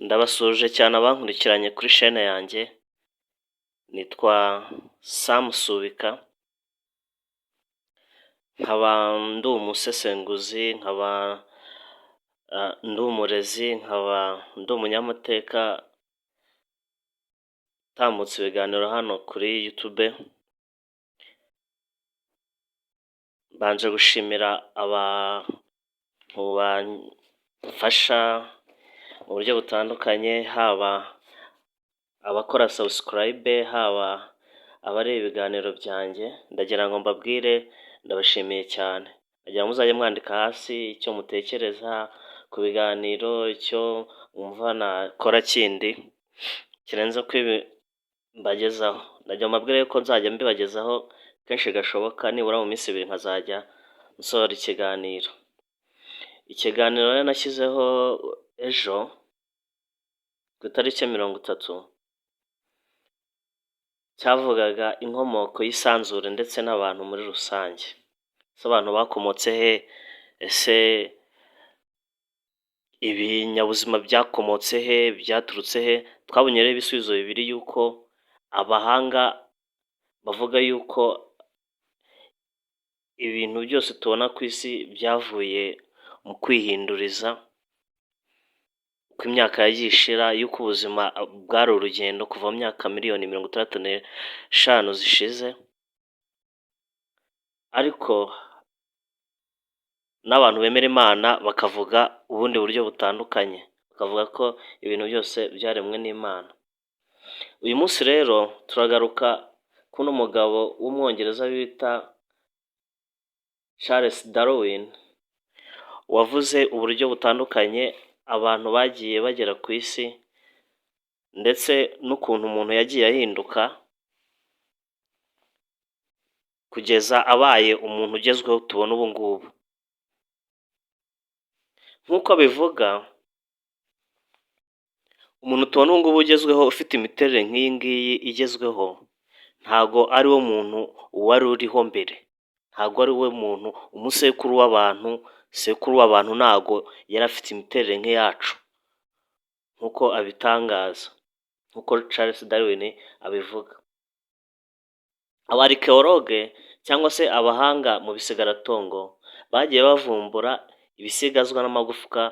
Ndabasuhuje cyane abankurikiranye kuri chaîne yanjye, nitwa Sam Subika, nkaba ndi umusesenguzi, nkaba ndi umurezi, nkaba ndi umunyamateka utambutsa ibiganiro hano kuri YouTube. Mbanje gushimira abantu bamfasha mu buryo butandukanye, haba abakora subscribe, haba abareba ibiganiro byanjye, ndagira ngo mbabwire ndabashimiye cyane. Ndagira ngo muzajye mwandika hasi icyo mutekereza ku biganiro, icyo mwumva nakora kindi kirenze uko ibi mbagezaho. Ndagira ngo mbabwire ko nzajya mbibagezaho kenshi gashoboka, nibura mu minsi 2 nkazajya nsohora ikiganiro. Ikiganiro rero nashyizeho ejo ku itariki 30, cyavugaga inkomoko y'isanzure ndetse n'abantu muri rusange. Ese abantu bakomotse he? Ese ibinyabuzima byakomotse he? Byaturutse he? Twabonye rero ibisubizo bibiri yuko abahanga bavuga yuko ibintu byose tubona ku isi byavuye mu kwihinduriza, uko imyaka yagiye ishira, yuko ubuzima bwari urugendo kuva mu myaka miliyoni 65 zishize, ariko n'abantu bemera Imana bakavuga ubundi buryo butandukanye, bakavuga ko ibintu byose byaremwe n'Imana. Uyu munsi rero turagaruka kuri uno mugabo w'Umwongereza bita Charles Darwin, wavuze uburyo butandukanye abantu bagiye bagera ku isi ndetse n'ukuntu umuntu yagiye ahinduka kugeza abaye umuntu ugezweho tubona ubu ngubu. Nk'uko abivuga, umuntu tubona ubu ngubu ugezweho ufite imiterere nk'iyi ngiyi igezweho, ntago ari wo muntu wari uriho mbere, ntago ari we muntu umusekuru w'abantu, sekuru w'abantu ntago yari afite imiterere nk'iyacu nk'uko abitangaza, nk'uko Charles Darwin abivuga. Aba archéologue cyangwa se abahanga mu bisigaratongo bagiye bavumbura ibisigazwa n'amagufwa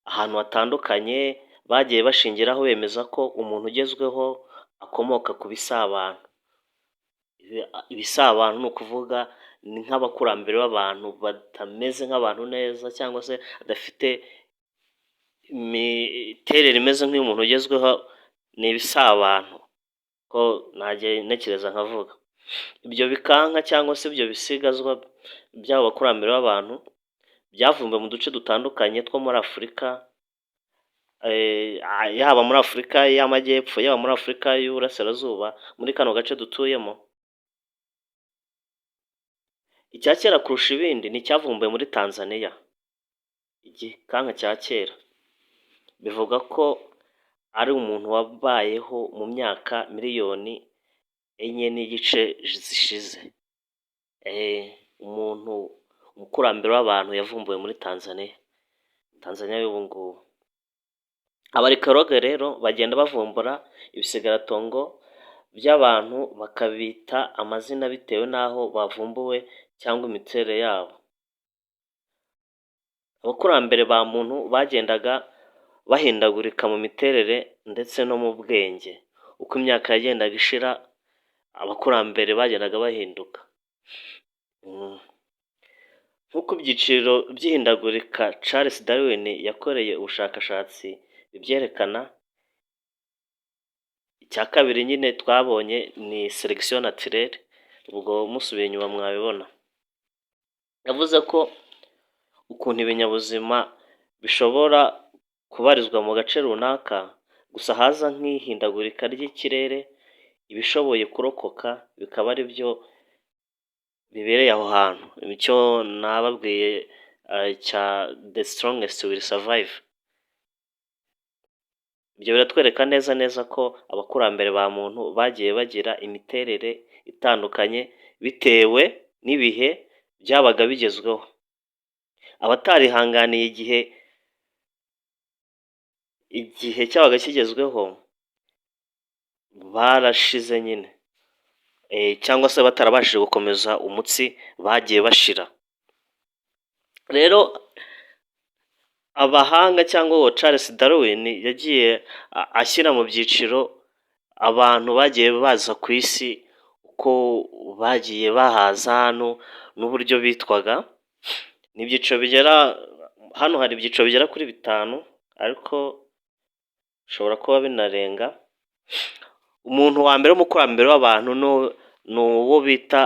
ahantu hatandukanye, bagiye bashingiraho bemeza ko umuntu ugezweho akomoka ku bisabantu. Ibisabantu ni ukuvuga ni nk'abakurambere b'abantu batameze nk'abantu neza cyangwa se badafite imiterere imeze nk'iy'umuntu ugezweho, ni ibisabantu ko najya ntekereza nkavuga. Ibyo bikanka cyangwa se ibyo bisigazwa by'abo bakurambere b'abantu byavumbuwe mu duce dutandukanye two muri Afurika, yaba muri Afurika y'Amajyepfo, yaba muri Afurika y'Uburasirazuba, muri kano gace dutuyemo. Icya kera kurusha ibindi ni icyavumbuwe muri Tanzania, igikanka cya kera. Bivugwa ko ari umuntu wabayeho mu myaka miliyoni 4.5 zishize. Umuntu umukurambere w'abantu yavumbuwe muri Tanzania, Tanzania y'ubu ngubu. Aba archéologue rero bagenda bavumbura ibisigaratongo by'abantu bakabita amazina bitewe n'aho bavumbuwe cyangwa imiterere yabo. Abakurambere ba muntu bagendaga bahindagurika mu miterere ndetse no mu bwenge. Uko imyaka yagendaga ishira, abakurambere bagendaga bahinduka. Nk'uko ibyiciro by'ihindagurika Charles Darwin yakoreye ubushakashatsi bibyerekana, icya kabiri nyine twabonye ni sélection naturelle, ubwo musubiye inyuma mwabibona. Yavuze ko ukuntu ibinyabuzima bishobora kubarizwa mu gace runaka, gusa haza nk'ihindagurika ry'ikirere, ibishoboye kurokoka bikaba ari byo bibereye aho hantu. Icyo nababwiye cya the strongest will survive. Ibyo biratwereka neza neza ko abakurambere ba muntu bagiye bagira imiterere itandukanye bitewe n'ibihe byabaga bigezweho. Abatarihanganiye igihe Igihe cyabaga kigezweho barashize nyine, cyangwa se batarabashije gukomeza umutsi bagiye bashira. Rero abahanga cyangwa uwo Charles Darwin yagiye ashyira mu byiciro abantu bagiye baza ku isi, uko bagiye bahaza hano n'uburyo bitwaga. Ni ibyiciro bigera hano, hari ibyiciro bigera kuri bitanu, ariko bishobora kuba binarenga. Umuntu wa mbere w'umukurambere w'abantu ni uwo bita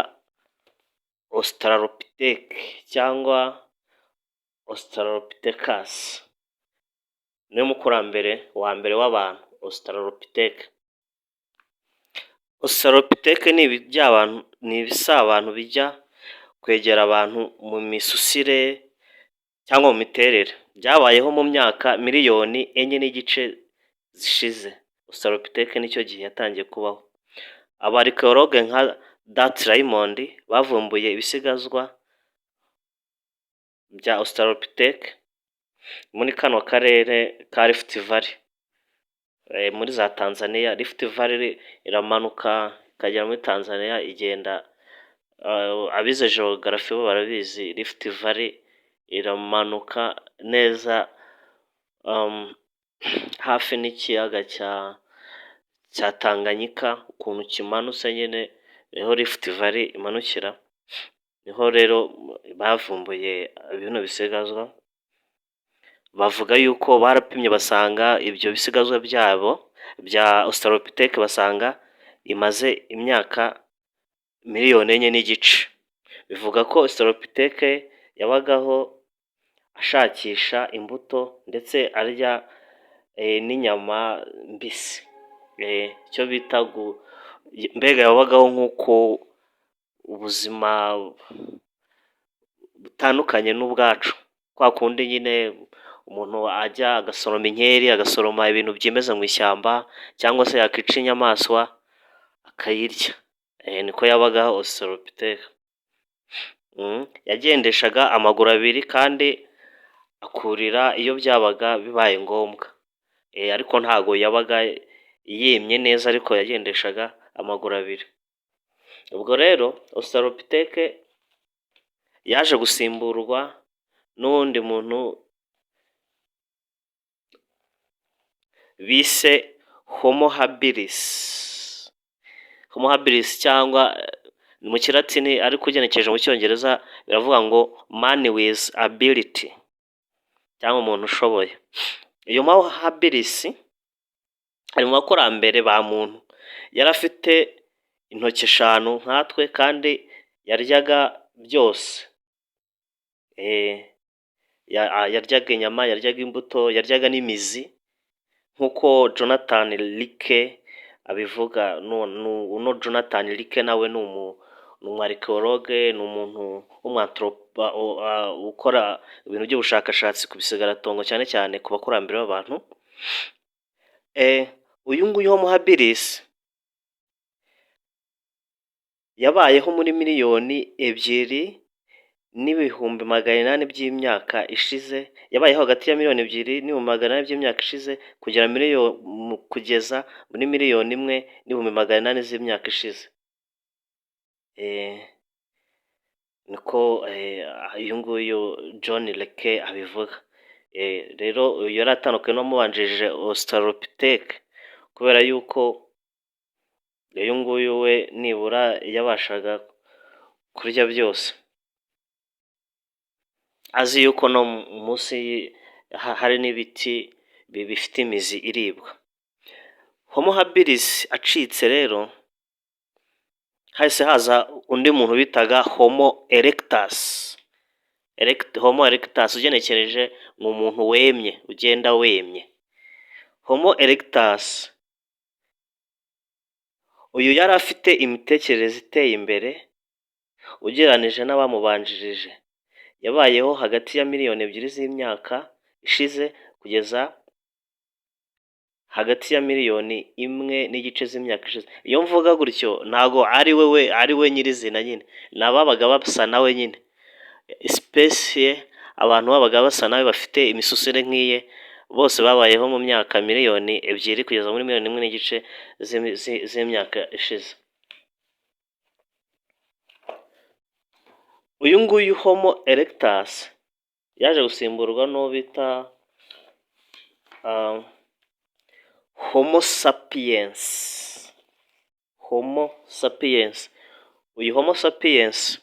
Australopithèque cyangwa Australopithecus, niwe mukurambere wa mbere w'abantu, Australopithèque. Australopithèque ni ni ibisabantu bijya kwegera abantu mu misusire cyangwa mu miterere, byabayeho mu myaka miliyoni 4.5 zishize. Australopithèque nicyo gihe yatangiye kubaho. Aba archéologues nka Dart Raymond bavumbuye ibisigazwa bya Australopithèque muri kano karere ka Rift Valley, muri za Tanzania. Rift Valley iramanuka ikagera muri Tanzania, igenda, abize geography bo barabizi, Rift Valley iramanuka neza hafi n'ikiyaga cya Tanganyika, ukuntu kimanutse nyine niho Rift Valley imanukira, niho rero bavumbuye bino bisigazwa. Bavuga yuko barapimye basanga ibyo bisigazwa byabo bya Australopithèque, basanga imaze imyaka miliyoni 4.5. Bivuga ko Australopithèque yabagaho ashakisha imbuto ndetse arya n'inyama mbisi, icyo bita mbega yabagaho nk'uko ubuzima butandukanye n'ubwacu, kwa kundi nyine umuntu ajya agasoroma inkeri, agasoroma ibintu byimeza mu ishyamba, cyangwa se yakica inyamaswa akayirya, niko yabagaho Australopithèque. Yagendeshaga amaguru abiri kandi akurira iyo byabaga bibaye ngombwa, ariko ntago yabaga yemye neza, ariko yagendeshaga amaguru abiri. Ubwo rero Australopithèque yaje gusimburwa n'uwundi muntu bise Homo habilis. Homo habilis cyangwa mu Kilatini, ariko ugenekereje mu Cyongereza biravuga ngo man with ability cyangwa umuntu ushoboye. Uyu Homo habilis ari mu bakurambere ba muntu, yari afite intoki eshanu nkatwe kandi yaryaga byose, yaryaga inyama, yaryaga imbuto, yaryaga n'imizi nk'uko Jonathan Leakey abivuga. Uno Jonathan Leakey nawe ni umu archéologue, ni umuntu ukora ibintu by'ubushakashatsi ku bisigaratongo, cyane cyane ku bakurambere b'abantu. Uyu nguyu Homo habilis yabayeho muri 2,800,000 by'imyaka ishize, yabayeho hagati ya 2,800,000 by'imyaka ishize kugeza muri 1,800,000 z'imyaka ishize. Niko uyu nguyu John Leakey abivuga. Rero uyu yari atandukanye n'uwamubanjirije Australopithèque, kubera yuko uyu nguyu we nibura yabashaga kurya byose, azi yuko no munsi hari n'ibiti bifite imizi iribwa. Homo habilis acitse rero, hahise haza undi muntu bitaga Homo erectus. Homo erectus ugenekereje ni umuntu wemye, ugenda wemye. Homo erectus uyu yari afite imitekerereze iteye imbere ugereranije n'abamubanjirije. Yabayeho hagati ya miliyoni 2 z'imyaka ishize kugeza hagati ya miliyoni 1.5 z'imyaka ishize. Iyo mvuga gutyo ntago ari we ari we nyirizina nyine, ni ababaga basa nawe nyine, espèce, abantu babaga basa nawe bafite imisusire nk'iye. Bose babayeho mu myaka miliyoni 2 kugeza muri miliyoni 1.5 z'imyaka ishize. Uyu nguyu Homo erectus yaje gusimburwa n'uwo bita Homo sapiens. Homo sapiens, uyu Homo sapiens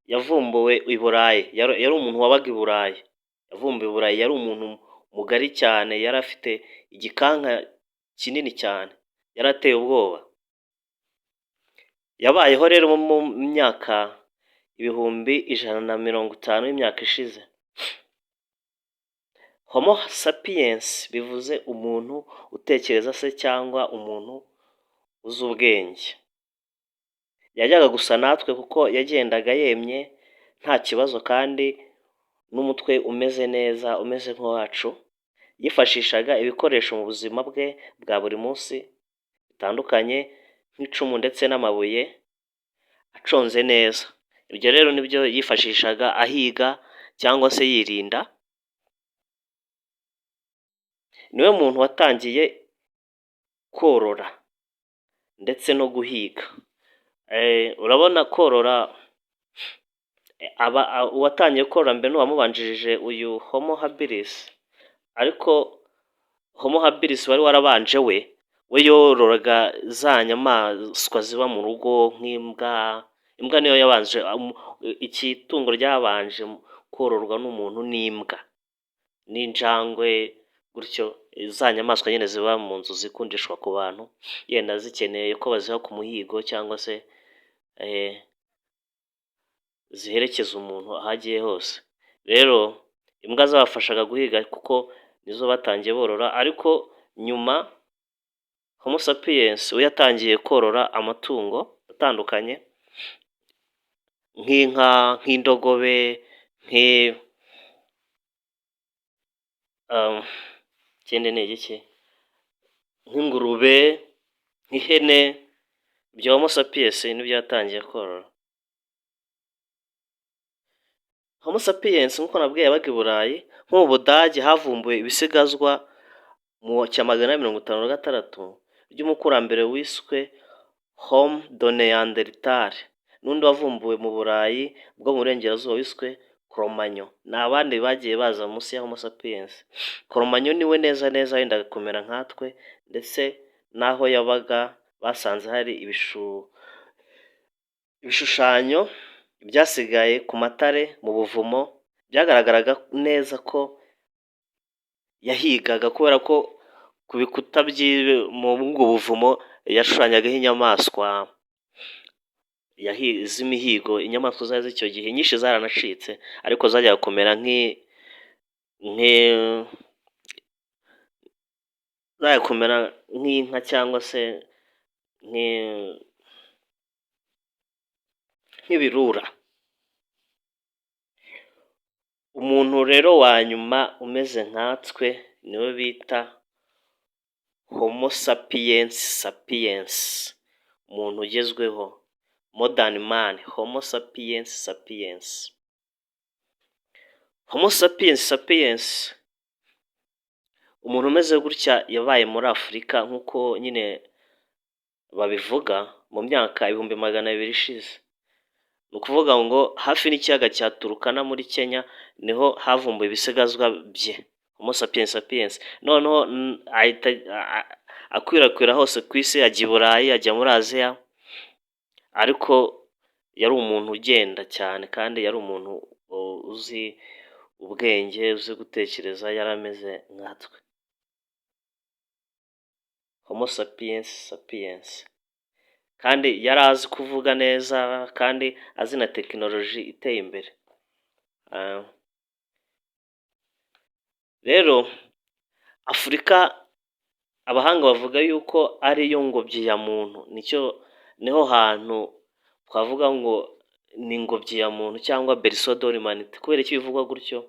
yavumbuwe i Burayi, yari umuntu wabaga i Burayi, yavumbuwe i Burayi, yari umuntu mugari cyane, yari afite igikanka kinini cyane, yari ateye ubwoba. Yabayeho rero mu myaka 150,000 y'imyaka ishize. Homo sapiens bivuze umuntu utekereza se cyangwa umuntu uzi ubwenge. Yajyaga gusa natwe kuko yagendaga yemye nta kibazo kandi n'umutwe umeze neza, umeze nk'uwacu. Yifashishaga ibikoresho mu buzima bwe bwa buri munsi bitandukanye nk'icumu ndetse n'amabuye aconze neza. Ibyo rero nibyo yifashishaga ahiga cyangwa se yirinda. Niwe muntu watangiye korora ndetse no guhiga. Urabona korora, uwatangiye korora mbere n'uwamubanjirije uyu Homo habilis, ariko Homo habilis wari warabanje we yororaga za nyamaswa ziba mu rugo nk'imbwa. Imbwa niyo yabanje, iki tungo ryabanje kororwa n'umuntu n'imbwa n'injangwe gutyo, za nyamaswa nyine ziba mu nzu zikundishwa ku bantu, yenda zikeneye ko baziha ku muhigo cyangwa se ziherekeza umuntu aho agiye hose. Rero imbwa zabafashaga guhiga kuko nizo batangiye borora, ariko nyuma Homo sapiens we yatangiye korora amatungo atandukanye nk'inka, nk'indogobe, ikindi ni igiki, nk'ingurube, nk'ihene. Ibyo Homo sapiens nibyo yatangiye korora. Homo sapiens nk'uko nabwiye yabaga i Burayi, nko mu Budage havumbuwe ibisigazwa mu cya 456 by'umukurambere wiswe Homo de Neanderthal, n'undi wavumbuwe mu Burayi bwo mu Burengerazuba wiswe Cro-Magnon. Ni abandi bagiye baza munsi ya Homo sapiens. Cro-Magnon niwe neza neza wendaga kumera nkatwe, ndetse n'aho yabaga basanze hari ibishushanyo byasigaye ku matare mu buvumo, byagaragaraga neza ko yahigaga, kubera ko ku bikuta muri ubwo buvumo yashushanyagaho inyamaswa z'imihigo. Inyamaswa zari z'icyo gihe nyinshi zaranacitse, ariko zajyaga kumera zajyaga kumera nk'inka cyangwa se nk'ibirura. Umuntu rero wa nyuma umeze nkatwe niwe bita Homo sapiens sapiens, umuntu ugezweho, modern man, Homo sapiens sapiens. Homo sapiens sapiens, umuntu umeze gutya yabaye muri Afurika nk'uko nyine babivuga mu myaka 200,000 ishize. Ni ukuvuga ngo hafi n'ikiyaga cya Turkana muri Kenya niho havumbuwe ibisigazwa bye, Homo sapiens sapiens. Noneho ahita akwirakwira hose ku isi, ajya i Burayi, ajya muri Aziya, ariko yari umuntu ugenda cyane kandi yari umuntu uzi ubwenge, uzi gutekereza, yari ameze nkatwe. Homo sapiens sapiens. Kandi yari azi kuvuga neza kandi azi na tekinoloji iteye imbere. Rero Afurika abahanga bavuga yuko ariyo ngobyi ya muntu, nicyo niho hantu twavuga ngo ni ingobyi ya muntu cyangwa berceau de l'humanité. Kubera iki bivugwa gutyo?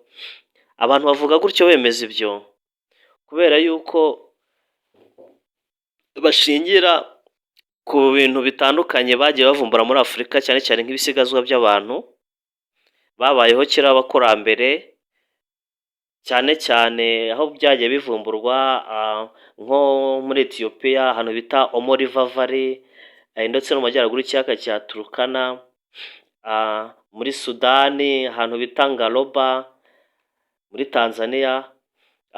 Abantu bavuga gutyo bemeza ibyo kubera yuko bashingira ku bintu bitandukanye bagiye bavumbura muri Afurika, cyane cyane nk'ibisigazwa by'abantu babayeho kera b'abakurambere. Cyane cyane aho byagiye bivumburwa, nko muri Etiyopiya ahantu bita Omo River Valley, ndetse no mu majyaruguru y'ikiyaga cya Turkana, muri Sudani ahantu bita Ngaroba, muri Tanzania,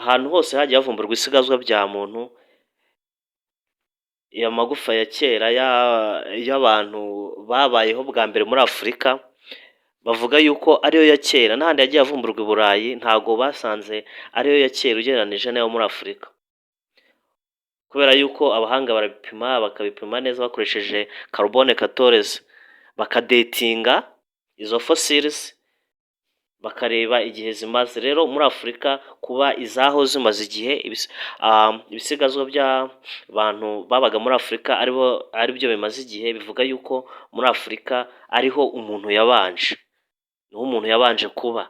ahantu hose hagiye havumburwa ibisigazwa bya muntu, amagufa ya kera y'abantu babayeho bwa mbere muri Afurika, bavuga yuko ariyo ya kera. N'ahandi yagiye avumburwa i Burayi ntago basanze ariyo ya kera ugereranije n'ayo muri Afurika, kubera yuko abahanga barabipima, bakabipima neza bakoresheje carbone 14, bakadetinga izo fossils, bakareba igihe zimaze. Rero muri Afurika kuba izaho zimaze igihe, ibisigazwa by'abantu babaga muri Afurika aribo aribyo bimaze igihe, bivuga yuko muri Afurika ariho umuntu yabanje, niho umuntu yabanje kuba,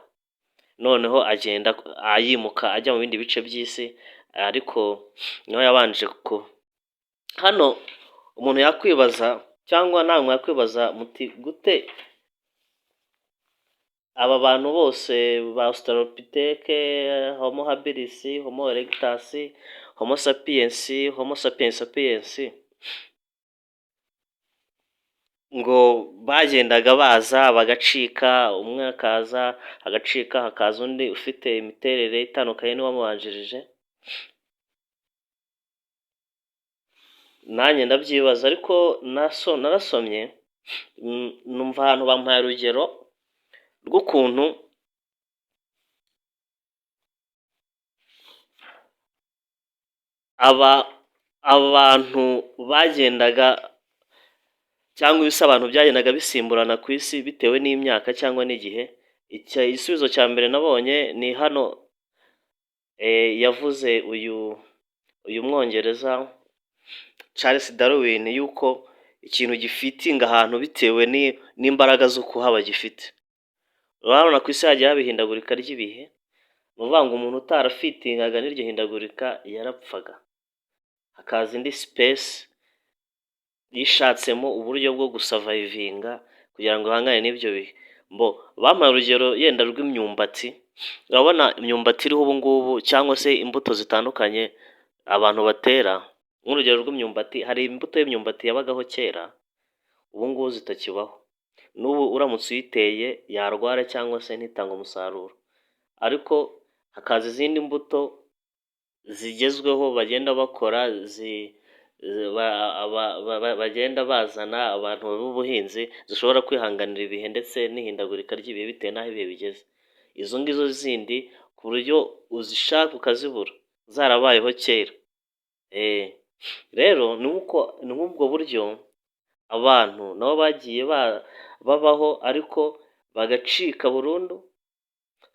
noneho agenda ayimuka ajya mu bindi bice by'isi, ariko niho yabanje kuba. Hano umuntu yakwibaza cyangwa nawe mwakwibaza muti: "Gute aba bantu bose ba Australopithèque, Homo habilis, Homo erectus, Homo sapiens, Homo sapiens sapiens, ngo bagendaga baza bagacika, umwe akaza agacika, hakaza undi ufite imiterere itandukanye n'uwamubanjirije?" Nanjye ndabyibaza, ariko narasomye numva ahantu bampaye urugero rw'ukuntu aba abantu bagendaga cyangwa ibisobanuro byagendaga bisimburana ku isi bitewe n'imyaka cyangwa n'igihe. Igisubizo cya mbere nabonye ni hano yavuze uyu mwongereza Charles Darwin yuko ikintu gifitinga ahantu bitewe n'imbaraga zo kuhaba gifite. Urabona ku isi hagiye haba ihindagurika ry'ibihe, ni ukuvuga ngo umuntu utarafitingaga n'iryo hindagurika yarapfaga, hakaza indi species yishatsemo uburyo bwo gusavayivinga kugira ngo ihangane n'ibyo bihe. Mbo bampaye urugero yenda rw'imyumbati, urabona imyumbati iriho ubu ngubu cyangwa se imbuto zitandukanye abantu batera, nk'urugero rw'imyumbati, hari imbuto y'imyumbati yabagaho kera ubu ngubu zitakibaho, n'ubu uramutse uyiteye yarwara cyangwa se ntitange umusaruro, ariko hakaza izindi mbuto zigezweho bagenda bakora, bagenda bazana abantu b'ubuhinzi, zishobora kwihanganira ibihe ndetse n'ihindagurika ry'ibihe bitewe n'aho ibihe bigeze. Izo ngizo zindi ku buryo uzishaka ukazibura zarabayeho kera. Rero ni nk'ubwo buryo abantu nabo bagiye babaho ariko bagacika burundu,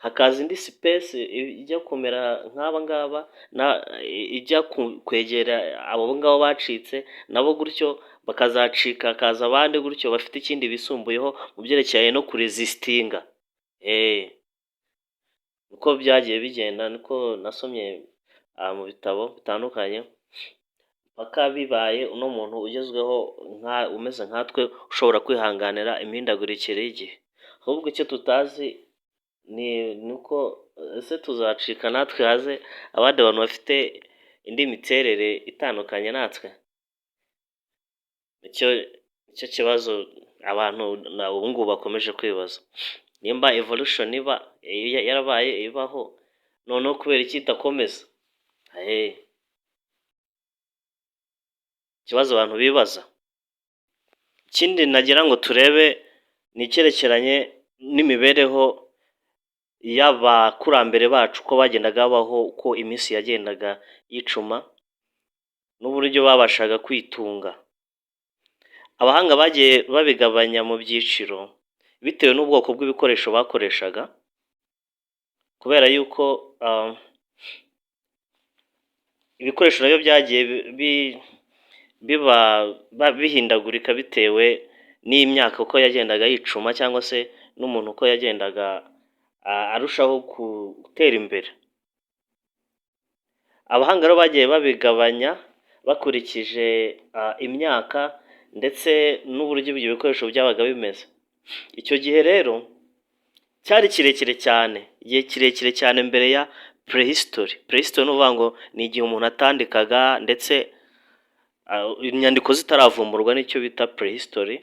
hakaza indi species ijya kumera nk'aba ngaba, ijya kwegera abo ngabo bacitse, nabo gutyo bakazacika, hakaza abandi gutyo bafite ikindi bisumbuyeho mu byerekeranye no kurezisitinga. Uko byagiye bigenda niko nasomye mu bitabo bitandukanye, paka bibaye uno muntu ugezweho umeze nkatwe ushobora kwihanganira imihindagurikire y'igihe. Ahubwo icyo tutazi ni uko ese tuzacika natwe haze abandi bantu bafite indi miterere itandukanye natwe? Nicyo kibazo abantu ubu ngubu bakomeje kwibaza. Nimba evolution iba yarabaye ibaho, noneho kubera iki idakomeza? Ikibazo abantu bibaza. Ikindi nagira ngo turebe ni icyerekeranye n'imibereho y'abakurambere bacu, uko bagendaga babaho, uko iminsi yagendaga yicuma n'uburyo babashaga kwitunga. Abahanga bagiye babigabanya mu byiciro bitewe n'ubwoko bw'ibikoresho bakoreshaga, kubera yuko ibikoresho nabyo byagiye biba bihindagurika bitewe n'imyaka uko yagendaga yicuma cyangwa se n'umuntu uko yagendaga arushaho gutera imbere. Abahanga rero bagiye babigabanya bakurikije imyaka ndetse n'uburyo ibyo bikoresho byabaga bimeze. Icyo gihe rero Cyari kirekire cyane, igihe kirekire cyane mbere ya prehistory. Prehistory ni ukuvuga ngo ni igihe umuntu atandikaga, ndetse inyandiko zitaravumburwa, nicyo bita prehistory.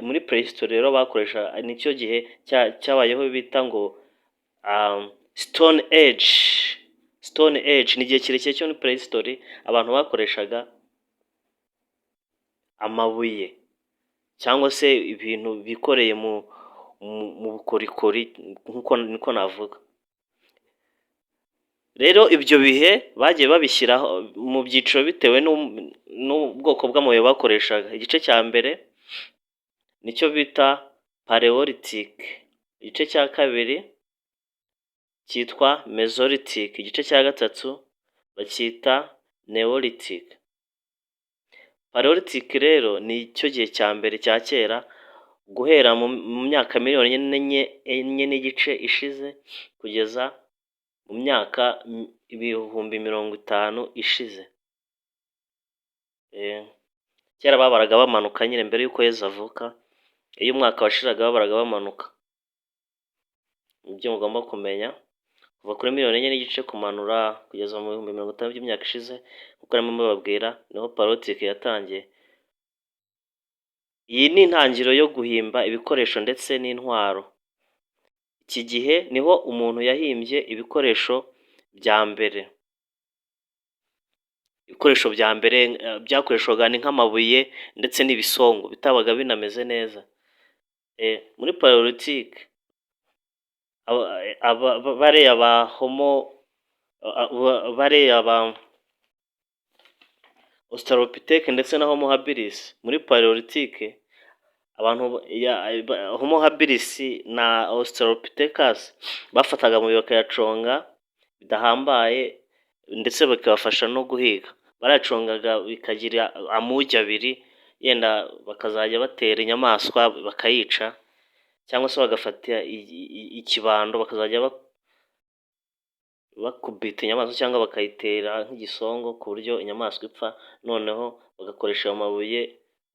Muri prehistory rero bakoresha, nicyo gihe cyabayeho bita ngo stone age. Stone age ni igihe kirekire cyo muri prehistory, abantu bakoreshaga amabuye cyangwa se ibintu bikoreye mu bukorikori, nkuko niko navuga. Rero ibyo bihe bagiye babishyiraho mu byiciro bitewe n'ubwoko bw'amabuye bakoreshaga. Igice cya mbere nicyo bita Paleolithic, igice cya kabiri cyitwa Mesolithic, igice cya gatatu bacyita Neolithic. Paleolithic rero ni cyo gihe cya mbere cya kera, guhera mu myaka miliyoni 4.5 ishize kugeza mu myaka 50,000 ishize. Kera babaraga bamanuka nyine mbere y'uko Yezu avuka, iyo umwaka washiraga babaraga bamanuka. Nibyo mugomba kumenya, kuva kuri miliyoni 4.5 kumanura kugeza mu 50,000 by'imyaka ishize, nkuko narimo mbababwira, niho Paleolithic yatangiye. Iyi ni intangiriro yo guhimba ibikoresho ndetse n'intwaro. Iki gihe niho umuntu yahimbye ibikoresho bya mbere. Ibikoresho bya mbere byakoreshwaga ni nk'amabuye ndetse n'ibisongo bitabaga binameze neza. Muri Paleolithic bariya ba Homo, bariya ba Australopithèque ndetse na Homo habilis, muri Paleolithic abantu Homo habilis na Australopithecus bafataga amabuye bakayaconga bidahambaye, ndetse bikabafasha no guhiga. Barayacongaga bikagira amugi abiri, yenda bakazajya batera inyamaswa bakayica, cyangwa se bagafata ikibando bakazajya bakubita inyamaswa, cyangwa bakayitera nk'igisongo ku buryo inyamaswa ipfa, noneho bagakoresha ayo mabuye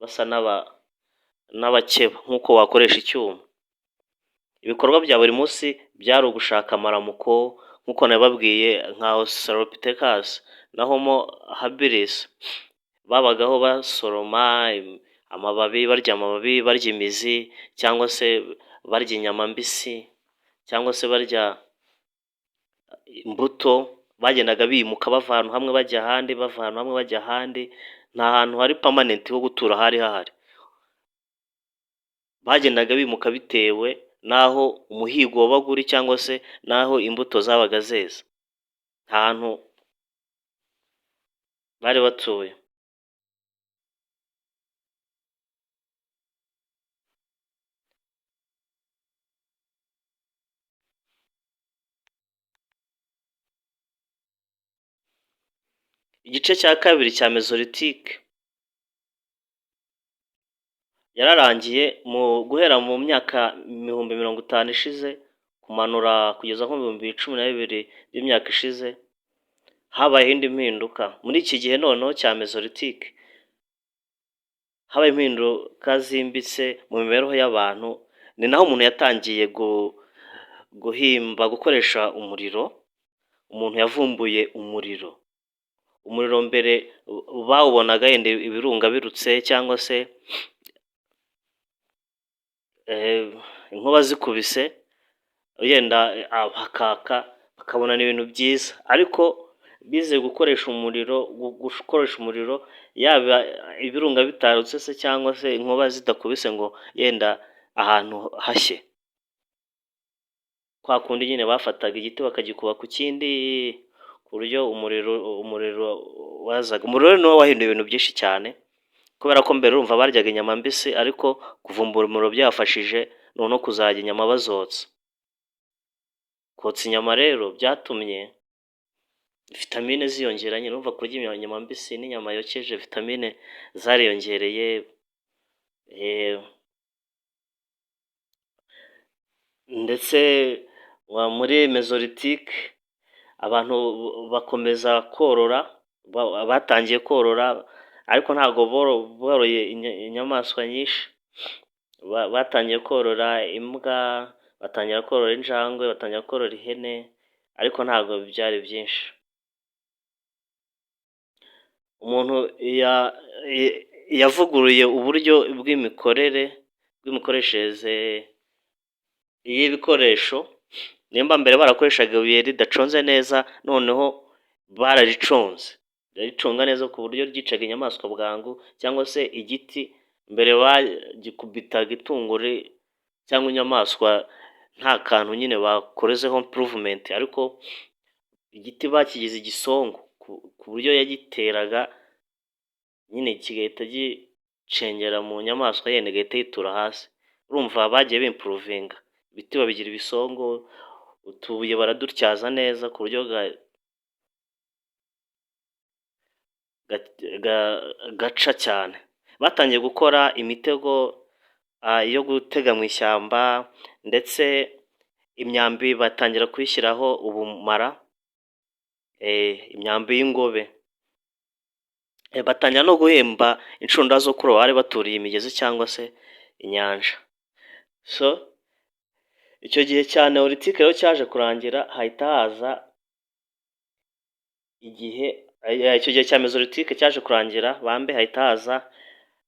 basa n'abakeba nk'uko wakoresha icyuma. Ibikorwa bya buri munsi byari ugushaka amaramuko, nk'uko nabibabwiye, nka Australopithecus na Homo habilis babagaho basoroma amababi, barya amababi, barya imizi, cyangwa se barya inyama mbisi, cyangwa se barya imbuto. Bagendaga bimuka bava ahantu hamwe bajya ahandi, bava ahantu hamwe bajya ahandi, nta hantu hari permanent ho gutura hari hahari. Bagendaga bimuka bitewe n'aho umuhigo wabaga uri, cyangwa se n'aho imbuto zabaga zeze, nta hantu bari batuye. Igice cya kabiri cya Mesolithic yararangiye mu guhera mu myaka 50,000 ishize kumanura kugeza nko mu 12,000 by'imyaka ishize, habayeho indi mpinduka. Muri iki gihe noneho cya Mesolithic habaye impinduka zimbitse mu mibereho y'abantu. Ni naho umuntu yatangiye guhimba gukoresha umuriro. Umuntu yavumbuye umuriro. Umuriro mbere bawubonaga yenda ibirunga birutse, cyangwa se inkuba zikubise, yenda hakaka, bakabona ni ibintu byiza. Ariko bize gukoresha umuriro yaba ibirunga bitarutse se, cyangwa se inkuba zidakubise, ngo yenda ahantu hashye. Kwa kundi nyine bafataga igiti bakagikuba ku kindi, ku buryo umuriro wazaga. Umuriro niwo wahinduye ibintu byinshi cyane, kubera ko mbere urumva baryaga inyama mbisi, ariko kuvumbura umuriro byabafashije noneho kuzajya inyama bazotsa. Kotsa inyama rero byatumye vitamine ziyongera nyine. Urumva kurya inyama mbisi n'inyama yokeje, vitamine zariyongereye. Ndetse muri Mesolithic abantu bakomeza korora, batangiye korora, ariko ntabwo boroye inyamaswa nyinshi. Batangiye korora imbwa. Batangira korora injangwe, batangira korora ihene, ariko ntabwo byari byinshi. Umuntu yavuguruye uburyo bw'imikorere, bw'imikoreshereze y'ibikoresho. Nimba mbere barakoreshaga ibuye ridaconze neza, noneho barariconze, barariconga neza ku buryo ryicaga inyamaswa bwangu, cyangwa se igiti mbere bagikubitaga itungo cyangwa inyamaswa nta kantu nyine bakorezeho improvement, ariko igiti bakigize igisongo ku buryo yagiteraga nyine kigahita gicengera mu nyamaswa, yenda igahita yitura hasi. Urumva bagiye bimprovinga, ibiti babigira ibisongo, utubuye baradutyaza neza ku buryo gaca cyane. Batangiye gukora imitego yo gutega mu ishyamba, ndetse imyambi batangira kuyishyiraho ubumara, imyambi y'ingobe. Batangira no guhemba inshundura zo kuroba abari baturiye imigezi cyangwa se inyanja. So icyo gihe cya Néolithique rero cyaje kurangira, hahita haza igihe, icyo gihe cya Mésolithique cyaje kurangira bambe, hahita haza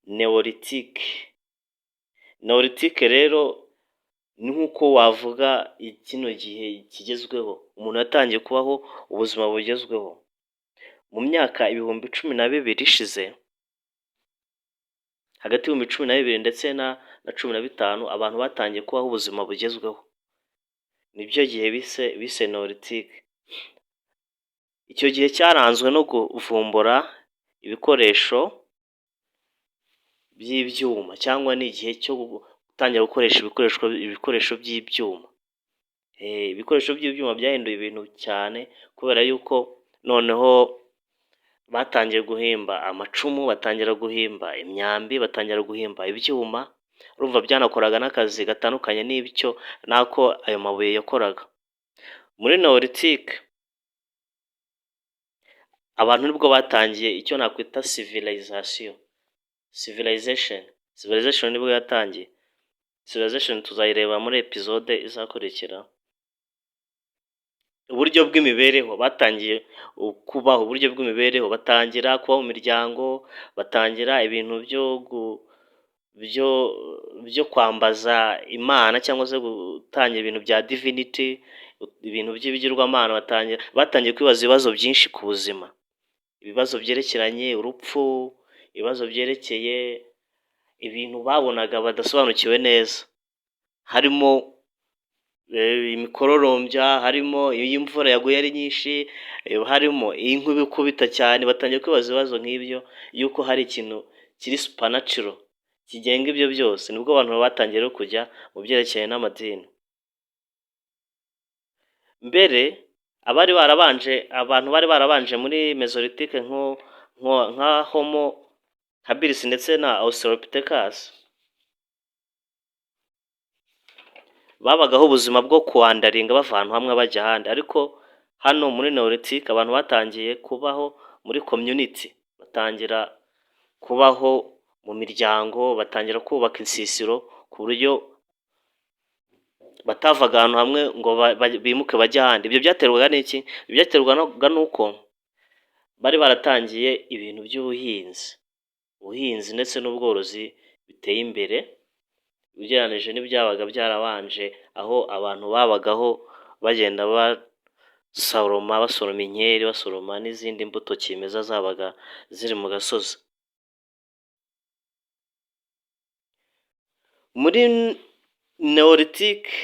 Néolithique. Néolithique rero ni nk'uko wavuga kino gihe kigezweho, umuntu yatangiye kubaho ubuzima bugezweho. Mu myaka 12,000 ishize, hagati y'ibihumbi 12 ndetse na 15, abantu batangiye kubaho ubuzima bugezweho. Nibyo gihe bise Néolithique. Icyo gihe cyaranzwe no kuvumbura ibikoresho by'ibyuma, cyangwa ni igihe cyo gutangira gukoresha ibikoresho by'ibyuma. Ibikoresho by'ibyuma byahinduye ibintu cyane, kubera yuko noneho batangiye guhimba amacumu, batangira guhimba imyambi, batangira guhimba ibyuma. Urumva byanakoraga n'akazi gatandukanye n'ibyo n'ako ayo mabuye yakoraga. Muri Néolithique abantu nibwo batangiye icyo nakwita civilisation, civilization, civilization nibwo yatangiye. Civilization tuzayireba muri episode izakurikira. Uburyo bw'imibereho, batangiye kubaho uburyo bw'imibereho, batangira kuba mu miryango, batangira ibintu byo kwambaza Imana cyangwa se gutangira ibintu bya divinity, ibintu by'ibigirwamana. Batangiye kwibaza ibibazo byinshi ku buzima, ibibazo byerekeranye urupfu, ibibazo byerekeye ibintu babonaga badasobanukiwe neza, harimo imikororombya, harimo iyo imvura yaguye ari nyinshi, harimo inkuba ikubita cyane. Batangiye kwibaza ibibazo nk'ibyo, yuko hari ikintu kiri supernatural kigenga ibyo byose. Nibwo abantu batangiye rero kujya mu byerekeranye n'amadini. Mbere abari barabanje, abantu bari barabanje muri Mésolithique nka Homo habilis ndetse na Australopithecus, babagaho ubuzima bwo kuwanderinga bava ahantu hamwe bajya ahandi, ariko hano muri Néolithique abantu batangiye kubaho muri community, batangira kubaho mu miryango, batangira kubaka insisiro ku buryo batavaga ahantu hamwe ngo bimuke bajye ahandi. Ibyo byaterwaga n'iki? Byaterwaga n'uko bari baratangiye ibintu by'ubuhinzi, ubuhinzi ndetse n'ubworozi biteye imbere ugereranije n'ibyabaga byarabanje, aho abantu babagaho bagenda basoroma, basoroma inkeri, basoroma n'izindi mbuto kimeza zabaga ziri mu gasozi. Muri Néolithique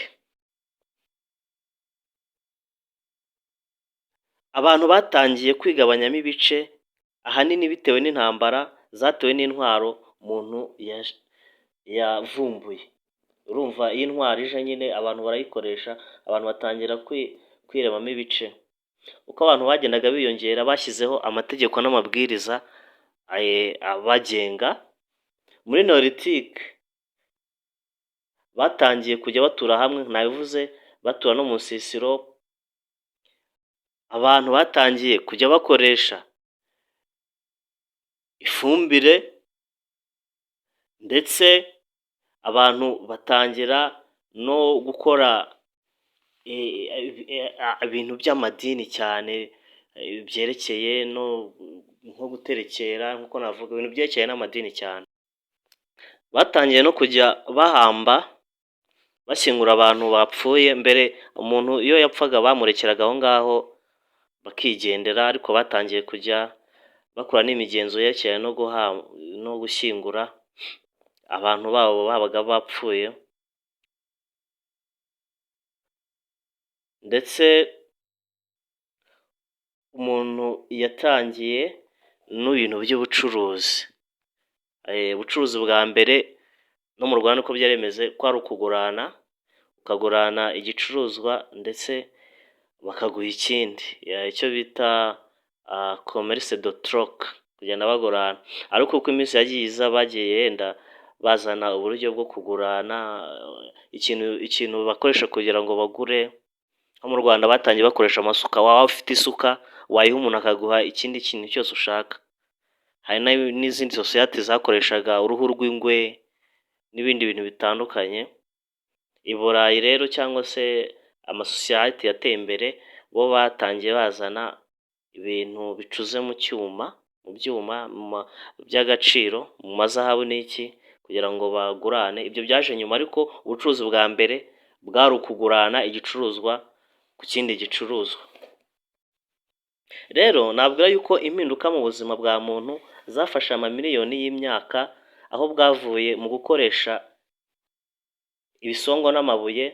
abantu batangiye kwigabanyamo ibice, ahanini bitewe n'intambara zatewe n'intwaro umuntu yavumbuye. Urumva iyo intwaro ije nyine abantu barayikoresha, abantu batangira kwiremamo ibice. Uko abantu bagendaga biyongera, bashyizeho amategeko n'amabwiriza abagenga. Muri Néolithique batangiye kujya batura hamwe, nabivuze, batura no mu nsisiro. Abantu batangiye kujya bakoresha ifumbire, ndetse abantu batangira no gukora ibintu by'amadini cyane, byerekeye no nko guterekera, nk'uko navuga ibintu byerekeye n'amadini cyane. Batangiye no kujya bahamba, bashyingura abantu bapfuye. Mbere umuntu iyo yapfaga bamurekeraga aho ngaho bakigendera, ariko batangiye kujya bakora n'imigenzo yerekeranye no gushyingura abantu babo babaga bapfuye. Ndetse umuntu yatangiye n'ibintu by'ubucuruzi. Ubucuruzi bwa mbere no mu Rwanda uko byari bimeze kwari ukugurana, ukagurana igicuruzwa ndetse bakaguha ikindi, icyo bita commerce de troc, kugenda bagurana. Ariko uko iminsi yagiye iza bagiye yenda bazana uburyo bwo kugurana ikintu bakoresha kugira ngo bagure. Nko mu Rwanda batangiye bakoresha amasuka, waba ufite isuka wayiha umuntu akaguha ikindi kintu cyose ushaka. Hari n'izindi sosiyete zakoreshaga uruhu rw'ingwe n'ibindi bintu bitandukanye. I Burayi rero cyangwa se amasosiyete yateye imbere, bo batangiye bazana ibintu bicuze mu cyuma, mu byuma by'agaciro, mu mazahabu n'iki, kugira ngo bagurane. Ibyo byaje nyuma, ariko ubucuruzi bwa mbere bwari ukugurana igicuruzwa ku kindi gicuruzwa. Rero nabwira yuko impinduka mu buzima bwa muntu zafashe amamiliyoni y'imyaka, aho bwavuye mu gukoresha ibisongo n'amabuye,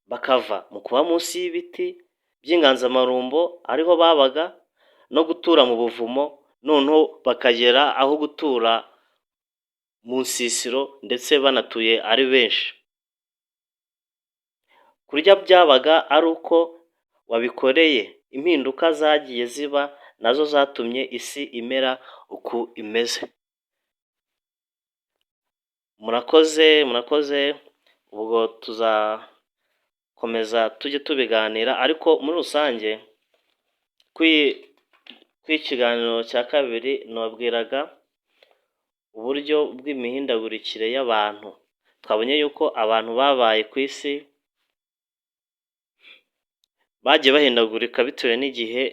bakava mu kuba munsi y'ibiti by'inganzamarumbo ariho babaga, no gutura mu buvumo, noneho bakagera aho gutura mu nsisiro ndetse banatuye ari benshi. Kurya byabaga ari uko wabikoreye. Impinduka zagiye ziba nazo zatumye isi imera uku imeze. Murakoze, murakoze, ubwo tuzakomeza tujye tubiganira, ariko muri rusange kuri ikiganiro cya kabiri nababwiraga uburyo bw'imihindagurikire y'abantu. Twabonye yuko abantu babaye ku isi bagiye bahindagurika bitewe n'igihe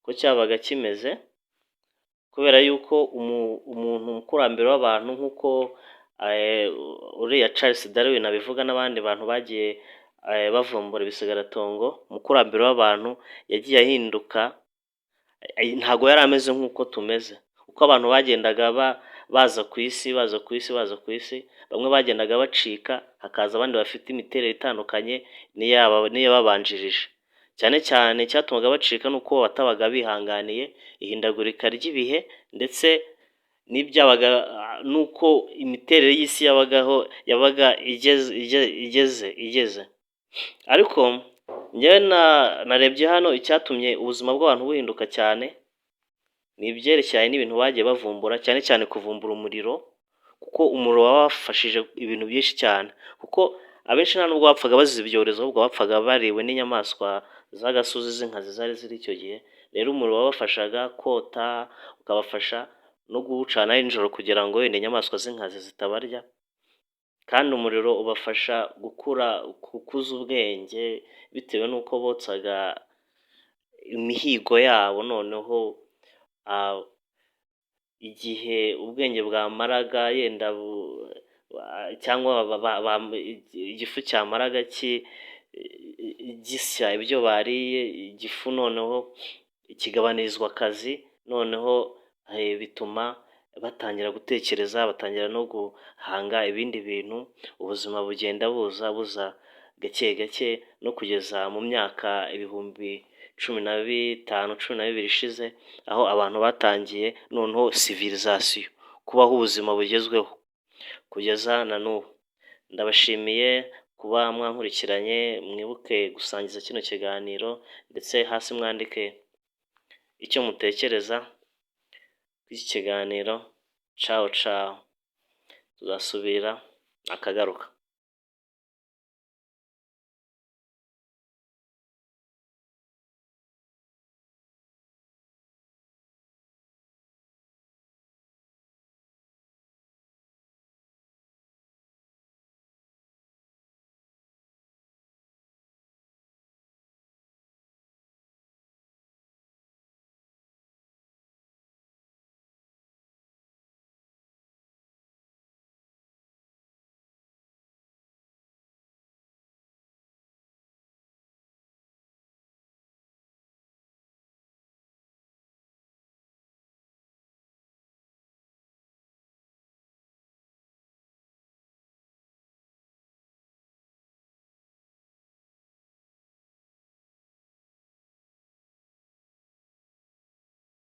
uko cyabaga kimeze, kubera yuko umuntu umukurambere w'abantu, nk'uko uriya Charles Darwin abivuga n'abandi bantu bagiye bavumbura ibisigaratongo, umukurambere w'abantu yagiye ahinduka, ntabwo yari ameze nk'uko tumeze. Uko abantu bagendaga baza ku isi, baza ku isi, baza ku isi, bamwe bagendaga bacika, hakaza abandi bafite imiterere itandukanye n'iyababanjirije. Cyane cyane icyatumaga bacika ni uko batabaga bihanganiye ihindagurika ry'ibihe, ndetse n'ibyabaga n'uko imiterere y'isi yabagaho yabaga igeze. Ariko njyewe narebye hano icyatumye ubuzima bw'abantu buhinduka cyane ni ibyerekeranye n'ibintu bagiye bavumbura, cyane cyane kuvumbura umuriro, kuko umuriro wabafashije ibintu byinshi cyane, kuko abenshi nta nubwo bapfaga bazize ibyorezo, ahubwo bapfaga bariwe n'inyamaswa z'agasozi z'inkazi zari ziri icyo gihe. Rero umuriro wabafashaga kota, ukabafasha no kuwucana nijoro kugira ngo wenda inyamaswa z'inkazi zitabarya, kandi umuriro ubafasha gukura, gukuza ubwenge bitewe n'uko botsaga imihigo yabo. Noneho igihe ubwenge bwamaraga yenda cyangwa igifu cyamaraga gisya ibyo bariye, igifu noneho kigabanirizwa akazi, noneho bituma batangira gutekereza, batangira no guhanga ibindi bintu. Ubuzima bugenda buza buza gake gake no kugeza mu myaka 15,000, 12 ishize, aho abantu batangiye noneho civilisation, kubaho ubuzima bugezweho kugeza na n'ubu. Ndabashimiye kuba mwankurikiranye, mwibuke gusangiza kino kiganiro, ndetse hasi mwandike icyo mutekereza kuri iki kiganiro. Cawu cawu, tuzasubira akagaruka.